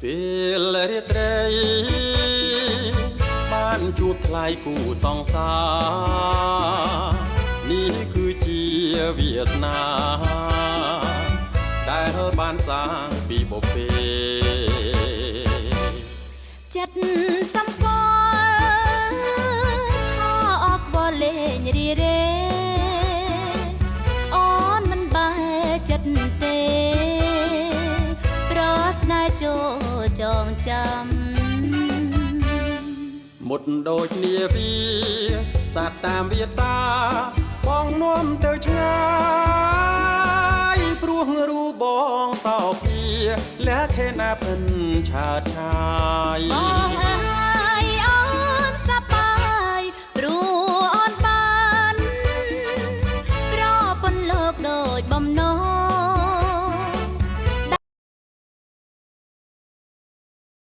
ពេលរាត្រីបានជួបថ្លៃគូសង្សារនេះគឺជាវាសនាដែលបានសាងពីបុព្វេ ចិត្តសំកល់ថាអកវលេងរីរេអូនមិនបែចិត្តទេប្រស្នេហ៍ចូលចងចាំ មុតដូចនាវីសាទតាមវាតាបងនាំទៅឆ្ងាយព្រោះរូបបងសោភាលះខេណាភិនឆាតឆាយ បងអើ